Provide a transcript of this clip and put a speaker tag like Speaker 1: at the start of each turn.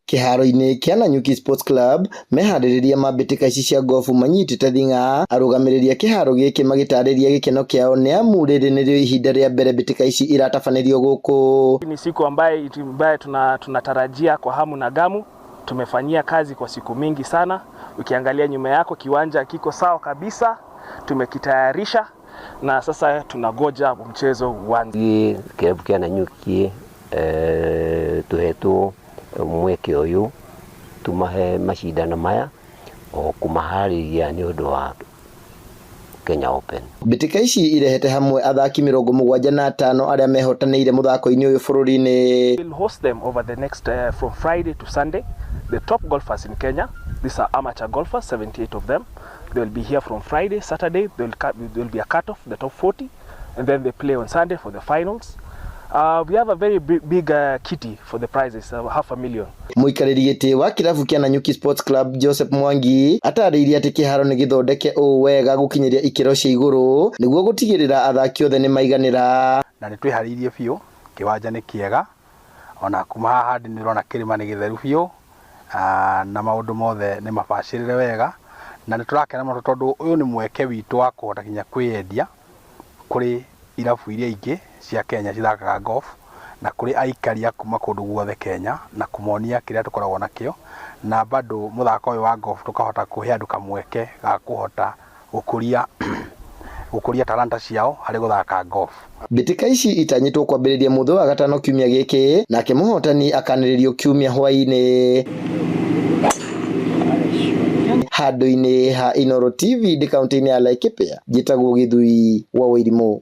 Speaker 1: Kĩharo-inĩ kĩa Nanyuki Sports Club meharĩrĩria ma mbĩtĩka ici cia gofu manyitĩte thing'a. Arũgamĩrĩri a kĩharo gĩkĩ magĩtarĩria gĩkeno kĩao nĩ amu rĩrĩ nĩrĩo ihinda rĩa mbere mbĩtĩka ici iratabanĩrio gũkũ.
Speaker 2: Ni siku ambaye tunatarajia kwa hamu na gamu. Tumefanyia kazi kwa siku mingi sana. Ukiangalia nyuma yako kiwanja kiko sawa kabisa, tumekitayarisha na sasa tunagoja mchezo uanze.
Speaker 3: Kĩrabu kĩa Nanyuki tũhetwo mweke ũyũ tumahe macindano maya o kũmaharĩria nĩ ũndũ wa Kenya Open.
Speaker 1: Mbĩtĩka ici irehete hamwe athaki 75 arĩa mehotanĩire mũthako-inĩ ũyũ bũrũri-inĩ.
Speaker 2: We'll host them over the next from Friday to Sunday. The top golfers in Kenya, these are amateur golfers, 78 of them. They will be here from Friday, Saturday, there will be a cut-off, the top 40, and then they play on Sunday for the finals. We have a very big kitty for the prizes, 500,000.
Speaker 1: Mũikarĩri gĩtĩ wa kĩrabu kĩa Nanyuki Sports Club Joseph Mwangi atarĩirie atĩ kĩharo nĩ gĩthondeke ũũ wega gũkinyĩria ikĩro cia igũrũ nĩguo gũtigĩrĩra athaki othe nĩ maiganĩra.
Speaker 4: Na nĩ twĩharĩirie biũ, kĩwanja nĩ kĩega, ona kuma haha ndĩ nĩ ũrona kĩrĩma nĩ gĩtheru biũ, na maũndũ mothe nĩ mabacĩrĩre wega, na nĩ tũrakena mũno tondũ ũyũ nĩ mweke witũ wa kũhota nginya kwĩyendia kũrĩ irabu iria ingĩ cia Kenya cithakaga golf na kũrĩ aikari a kuma kũndũ guothe Kenya na kũmonia kĩrĩa tũkoragwo nakĩo, na bado mũthako ũyũ wa golf tũkahota kũhe andũ kamweke ga kũhota gũkũria talanta ciao harĩ gũthaka golf.
Speaker 1: Mbĩtĩka ici itanyĩtwo kwambĩrĩria mũthĩ wa gatano kiumia gĩkĩ, nake mũhotani akanĩrĩrio kiumia hwaĩ-inĩ. Handũ-inĩ ha Inooro TV ndĩ kaũntĩ-inĩ ya Laikipia, njĩtagwo Gĩthui wa Wairimũ.